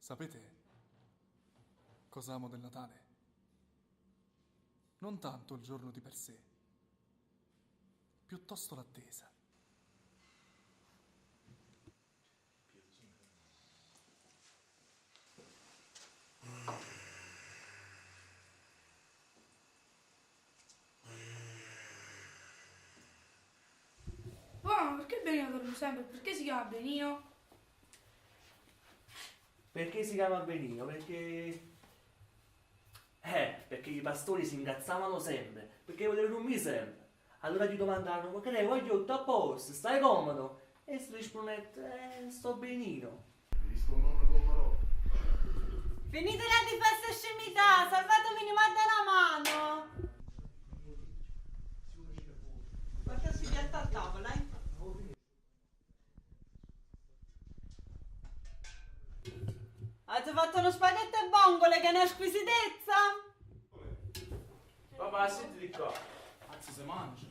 Sapete cosa amo del Natale? Non tanto il giorno di per sé, piuttosto l'attesa. Papà, ma perché Benino dorme sempre? Perché si chiama Benino? Perché si chiama Benino? Perché. Perché i pastori si incazzavano sempre, perché volevano dormire sempre. Allora gli domandarono, ma che ne voglio tutto a posto, stai comodo? E si rispondette, sto benino. Finitela di fare sta scemità, Salvatemi mi manda una mano. Porta sti piatti a tavola, eh. Avete fatto uno spaghetto e vongole che è una squisitezza? Papà, sentiti qua. Anzi, se mangia.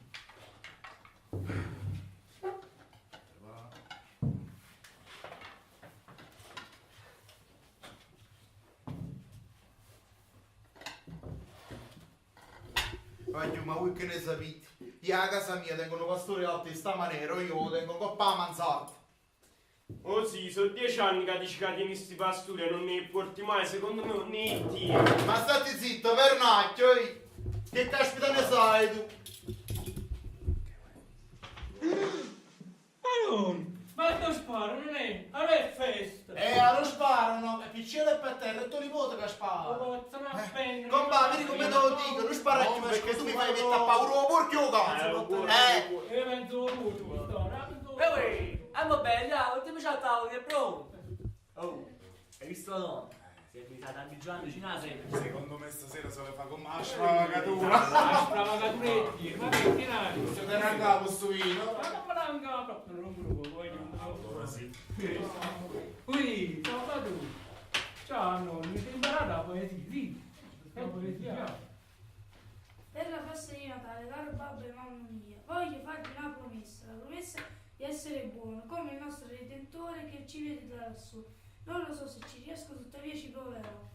Voglio, ma voi che ne sapete? Io a casa mia tengo un pastore alto in sta maniera, io lo tengo coppa a mansarda. Oh sì, sono 10 anni che dici che tieni sti pastori e non ne porti mai, secondo me non ne tieni. Ma state zitto, Vernacchio, eh! Che caspita ne sai tu? Ma non sparo, non è? Allora è festa! Allora sparano, e piccino è per terra, e tu nipote che spara. Oh, sono appena... Compà, vedi come te lo dico, non spara più perché tu mi fai mettere a paura o porco cazzo. Eh! Io penso tu, sto, no? E uè, andiamo bene, andiamo, mettiamoci a tavola che è pronto. Oh, hai visto la nonna? Si è invitata a Giovanni vicino sempre. Secondo me stasera se le fa con la sfravacatura. La stravagaturetti, ma che ti nani? Se te ne andavo sto vino. Ma non me l'hanno proprio, non lo voglio. Allora sì. Ui, Salvatore. Ciao nonno, mi sei imparato la poesia, sì. La poesia. Per la festa di Natale, caro babbo e mamma mia, voglio farvi una promessa, la promessa di essere buono, come il nostro Redentore che ci vede da lassù. Non lo so se ci riesco, tuttavia ci proverò.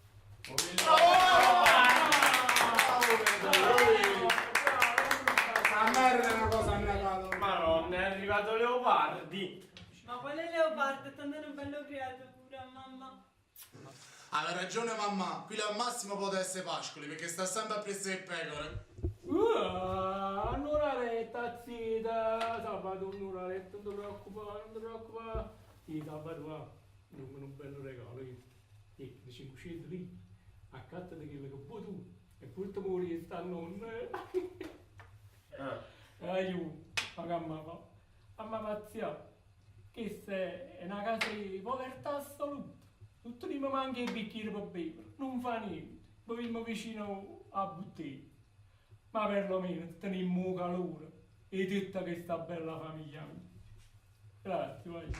A merda è una cosa annegata. Maronna, è arrivato Leopardi. Ma quale leopardo? Tanto è un bello creatura, mamma. Aveva ragione mamma, qui al massimo può essere Pascoli perché sta sempre appresso le pecore. Allora retta, zitta, Salvatore, un'ora retta, non ti preoccupare, non ti preoccupare. Sì, Salvatore, va, non un bello regalo, io. E 500 lì, accattati quello che vuoi tu, e pure ti muori sta nonna. Aiuto, ma che mamma fa? Mamma pazzia, questa è una casa di povertà assoluta. Tutti mi manca il bicchiere per bere, non fa niente, beviamo vicino a bottiglia. Ma perlomeno teniamo calore e tutta questa bella famiglia mia. Grazie, vai.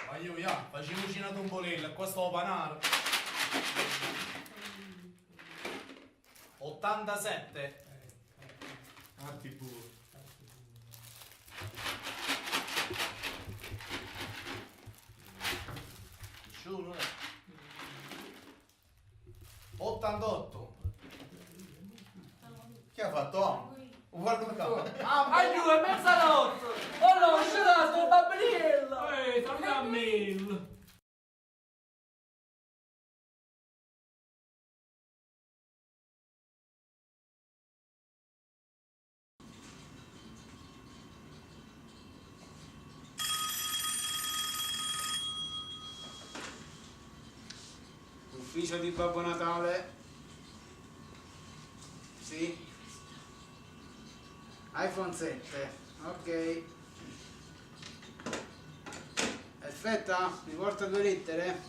Ma io, ya, facciamoci una tombolella, qua sto a panare. 87. Atti pure. Nessuno, eh. 88. Chi ha fatto? Ah, guarda qua. Aiuto, è mezzanotte! Oh no, c'è sto bambinello! Ehi, saluta a me! Ufficio di Babbo Natale? Sì. iPhone 7, ok. Aspetta, mi porta due lettere?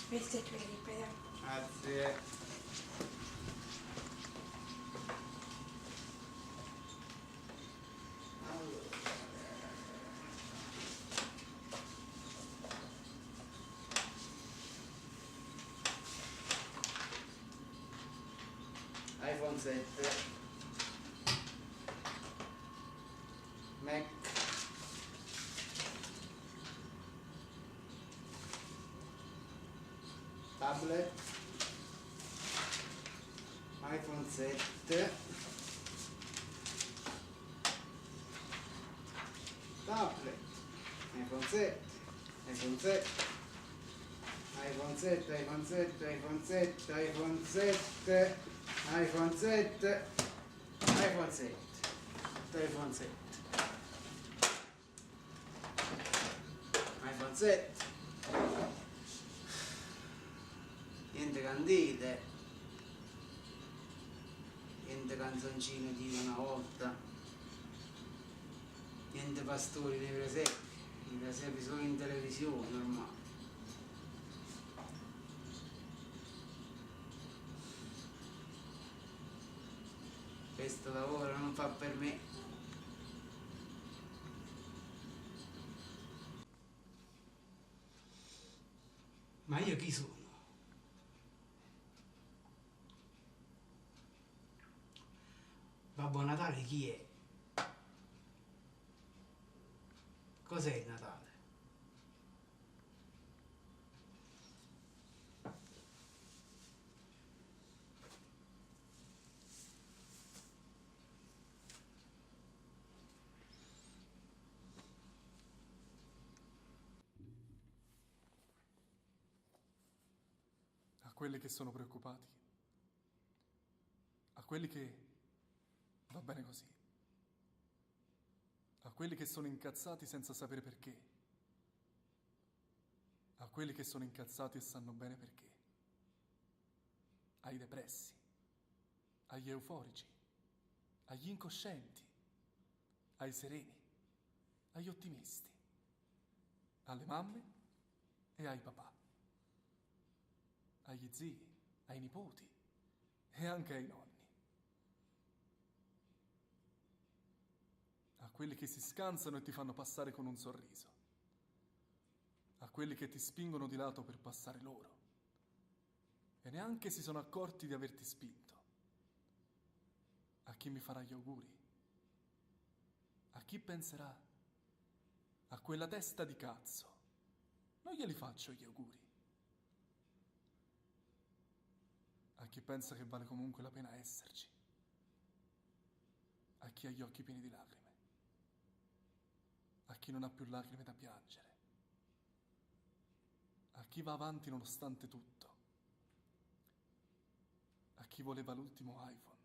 Queste tue lettere. Grazie. Allora. iPhone 7. Tablet. iPhone 7. Tablet. iPhone 7. iPhone 7. iPhone 7, iPhone 7, iPhone 7, iPhone 7, iPhone 7, iPhone 7, iPhone 7. iPhone 7. Niente candele. Niente canzoncine di una volta. Niente pastori nei presepi. I presepi solo in televisione ormai. Questo lavoro non fa per me. Ma io chi sono? Babbo Natale chi è? Cos'è il Natale? A quelli che sono preoccupati, a quelli che va bene così, a quelli che sono incazzati senza sapere perché, a quelli che sono incazzati e sanno bene perché, ai depressi, agli euforici, agli incoscienti, ai sereni, agli ottimisti, alle mamme e ai papà, agli zii, ai nipoti e anche ai nonni. A quelli che si scansano e ti fanno passare con un sorriso. A quelli che ti spingono di lato per passare loro. E neanche si sono accorti di averti spinto. A chi mi farà gli auguri. A chi penserà a quella testa di cazzo. Non glieli faccio gli auguri. A chi pensa che vale comunque la pena esserci. A chi ha gli occhi pieni di lacrime. A chi non ha più lacrime da piangere. A chi va avanti nonostante tutto. A chi voleva l'ultimo iPhone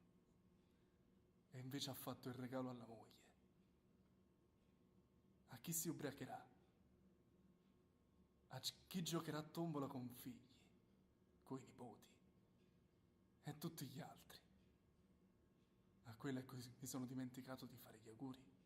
e invece ha fatto il regalo alla moglie. A chi si ubriacherà. A chi giocherà a tombola con figli, coi nipoti e tutti gli altri. A quelli a cui mi sono dimenticato di fare gli auguri.